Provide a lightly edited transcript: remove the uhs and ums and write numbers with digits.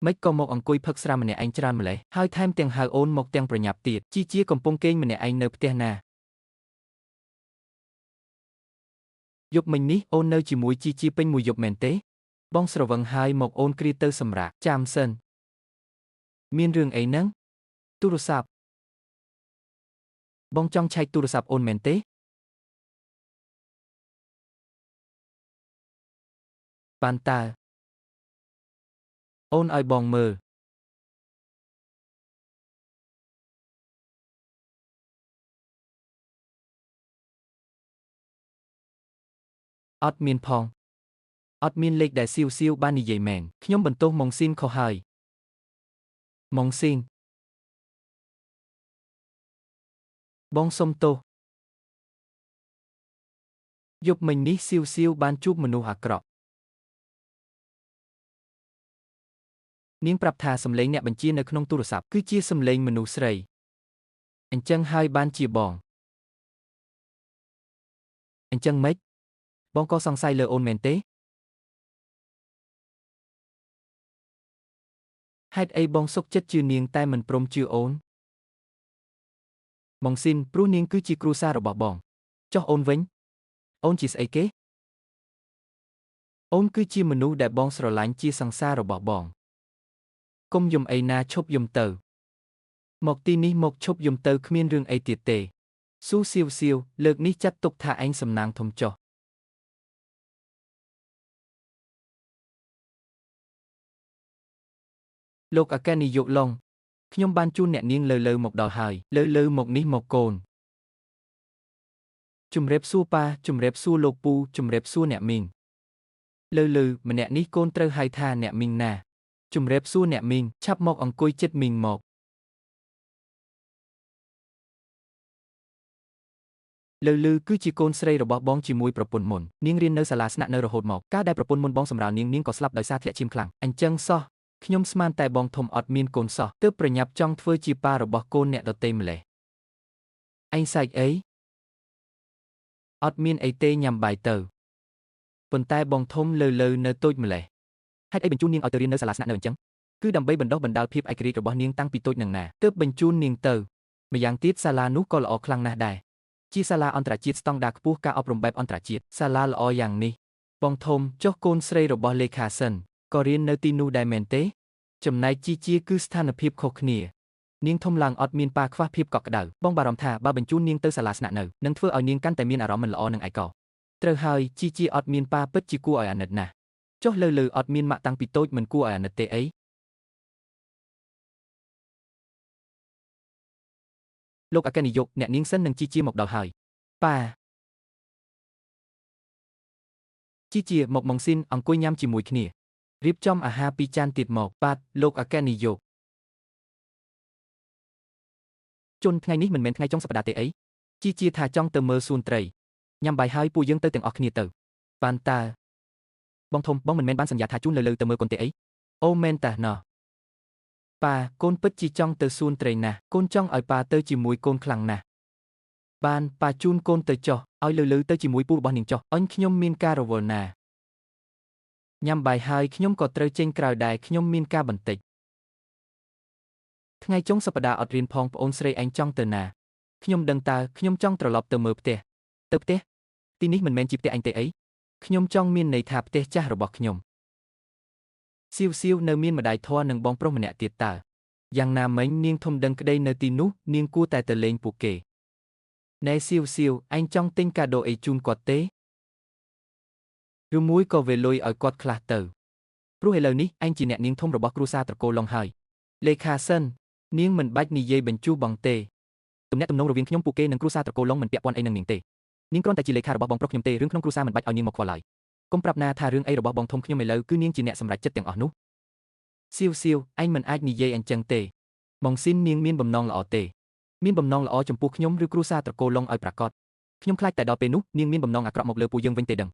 ម៉េចក៏មកអង្គុយផឹកស្រាម្នាក់ឯងច្រើនម្លេះហើយថែមទាំងហៅអូនមកទាំងប្រញាប់ទៀតជីជាកំពុងគេងម្នាក់ឯងនៅផ្ទះណាយប់មិញនេះអូននៅជាមួយជីជាពេញមួយយប់មែនទេបងស្រវឹងហើយមកអូនគ្រាទៅសម្រាកចាំសិនមានរឿងអីហ្នឹងទូរស័ព្ទបងចង់ឆែកទូរស័ព្ទអូនមែនទេបានតើអូនឲ្យបងមើលអត់មានផងអត់មានលេខដែលសៀវសៀវបាននិយាយមែនខ្ញុំបន្ទោសម៉ុងស៊ីនខុសហើយម៉ុងស៊ីនបងសុំទោសយប់មិញនេះសៀវសៀវបានជួបមនុស្សអាក្រក់នាងប្រាប់ថាសំឡេងអ្នកបញ្ជានៅក្នុងទូរស័ព្ទគឺជាសំឡេងមនុស្សស្រីអញ្ចឹងហើយបានជាបងអញ្ចឹងម៉េចបងក៏សង្ស័យលើអូនមែនទេហេតុអីបងសុកចិត្តជឿនាងតែមិនព្រមជឿអូនម៉ុងស៊ីនព្រោះនាងគឺជាគ្រួសាររបស់បងចុះអូនវិញអូនជាស្អីគេអូនគឺជាមនុស្សដែលបងស្រឡាញ់ជាសង្សាររបស់បងកុំយំអីណាឈប់យំទៅមកទីនេះមកឈប់យំទៅគ្មានរឿងអីទៀតទេស៊ូសៀវសៀវលើកនេះចាត់ទុកថាឯងសំណាងធំចុះលោកអគ្គនាយកឡុងខ្ញុំបានជូនអ្នកនាងលើលើមកដល់ហើយលើលើមកនេះមកកូនជំរាបសួរប៉ាជំរាបសួរលោកពូជំរាបសួរអ្នកមីងលើលើម្នាក់នេះកូនត្រូវហៅថាអ្នកមីងណាជំរាបសួរអ្នកមីងឆាប់មកអង្គុយចិត្តមីងមកលើលើគឺជាកូនស្រីរបស់បងជាមួយប្រពន្ធមុននាងរៀននៅសាលាស្នាក់នៅរហូតមកកាលដែលប្រពន្ធមុនបងសម្រាលនាងនាងក៏ស្លាប់ដោយសារធ្លាក់ឈាមខ្លាំងអញ្ចឹងសោះខ្ញុំស្មានតែបងធំអត់មានកូនសោះទើបប្រញាប់ចង់ធ្វើជាប៉ារបស់កូនអ្នកដទៃម្លេះឯងសាច់អីអត់មានអីទេញ៉ាំបាយទៅប៉ុន្តែបងធំលើលើនៅតូចម្លេះហេតុអីបញ្ជូននាងឲ្យទៅរៀននៅសាលាស្នាក់នៅអញ្ចឹងគឺដើម្បីបណ្ដុះបណ្ដាលភាពឯករាជ្យរបស់នាងតាំងពីតូចនឹងណាទើបបញ្ជូននាងទៅម្យ៉ាងទៀតសាលានោះក៏ល្អខ្លាំងណាស់ដែរជាសាលាអន្តរជាតិស្តង់ដារខ្ពស់ការអប់រំបែបអន្តរជាតិសាលាល្អយ៉ាងនេះបងធំចុះកូនស្រីរបស់លេខាសិនក៏រៀននៅទីនោះដែរមែនទេចំណែកជីជាគឺស្ថានភាពខុសគ្នានាងធំឡើងអត់មានប៉ាខ្វះភាពកក់ក្ដៅបងបារម្ភថាបើបញ្ជូននាងទៅសាលាស្នាក់នៅនឹងធ្វើឲ្យនាងកាន់តែមានអារម្មណ៍មិនល្អនឹងឯកោត្រូវហើយជីជាអត់មានប៉ាពិតជាគួរឲ្យអាណិតណាស់ចុះលើលើអត់មានម៉ាក់តាំងពីតូចមិនគួរឲ្យអាណិតទេអីលោកអគ្គនាយកអ្នកនាងសិននឹងជីជាមកដល់ហើយប៉ាជីជាមកម៉ុងស៊ីនអង្គុយញ៉ាំជាមួយគ្នារៀបចំអាហារពីរចានទៀតមកបាទលោកអគ្គនាយកជន់ថ្ងៃនេះមិនមែនថ្ងៃចុងសប្តាហ៍ទេអីជីជាថាចង់ទៅមើលសួនត្រីញ៉ាំបាយហើយពួកយើងទៅទាំងអស់គ្នាទៅបានតើបងធំបងមិនមែនបានសន្យាថាជូនលើលើទៅមើលកូនទេអីអូមែនតាណោះប៉ាកូនពិតជាចង់ទៅសួនត្រីណាស់កូនចង់ឲ្យប៉ាទៅជាមួយកូនខ្លាំងណាស់បានប៉ាជូនកូនទៅចុះឲ្យលើលើទៅជាមួយពូរបស់នាងចុះអញខ្ញុំមានការរវល់ណាស់ញ៉ាំបាយហើយខ្ញុំក៏ត្រូវចេញក្រៅដែរខ្ញុំមានការបន្តិចថ្ងៃចុងសប្តាហ៍អត់រៀនផងប្អូនស្រីឯងចង់ទៅណាខ្ញុំដឹងតើខ្ញុំចង់ត្រឡប់ទៅមើលផ្ទះទៅផ្ទះទីនេះមិនមែនជាផ្ទះអញទេអីខ្ញុំចង់មានន័យថាផ្ទះចាស់របស់ខ្ញុំសៀវសៀវនៅមានម្ដាយធរនិងបងប្រុសម្នាក់ទៀតតើយ៉ាងណាមិញនាងធំដឹងក្តីនៅទីនោះនាងគួរតែទៅលេងពួកគេណែសៀវសៀវឯងចង់ទិញកាដូអីជូនគាត់ទេឬមួយក៏វេលុយឲ្យគាត់ខ្លះទៅព្រោះឥឡូវនេះឯងជាអ្នកនាងធំរបស់គ្រួសារត្រកូលឡុងហើយលេខាសិននាងមិនបាច់និយាយបញ្ជូសបងទេទំនាក់ទំនងរវាងខ្ញុំពួកគេនិងគ្រួសារត្រកូលឡុងមិនពាក់ព័ន្ធអីនឹងនាងទេនាងគ្រាន់តែជាលេខារបស់បងប្រុសខ្ញុំទេរឿងក្នុងគ្រួសារមិនបាច់ឲ្យនាងមកខ្វល់ឡើយកុំប្រាប់ណាថារឿងអីរបស់បងធំខ្ញុំឥឡូវគឺនាងជាអ្នកសម្រេចចិត្តទាំងអស់នោះសៀវសៀវឯងមិនអាចនិយាយអញ្ចឹងទេបងស៊ីននាងមានបំណងល្អទេមានបំណងល្អចំពោះខ្ញុំឬគ្រួសារត្រកូលឡុងឲ្យប្រាកដខ្ញុំខ្លាចតែដល់ពេលនោះនាងមានបំណងអាក្រក់មកលើពួកយើងវិញទេដឹង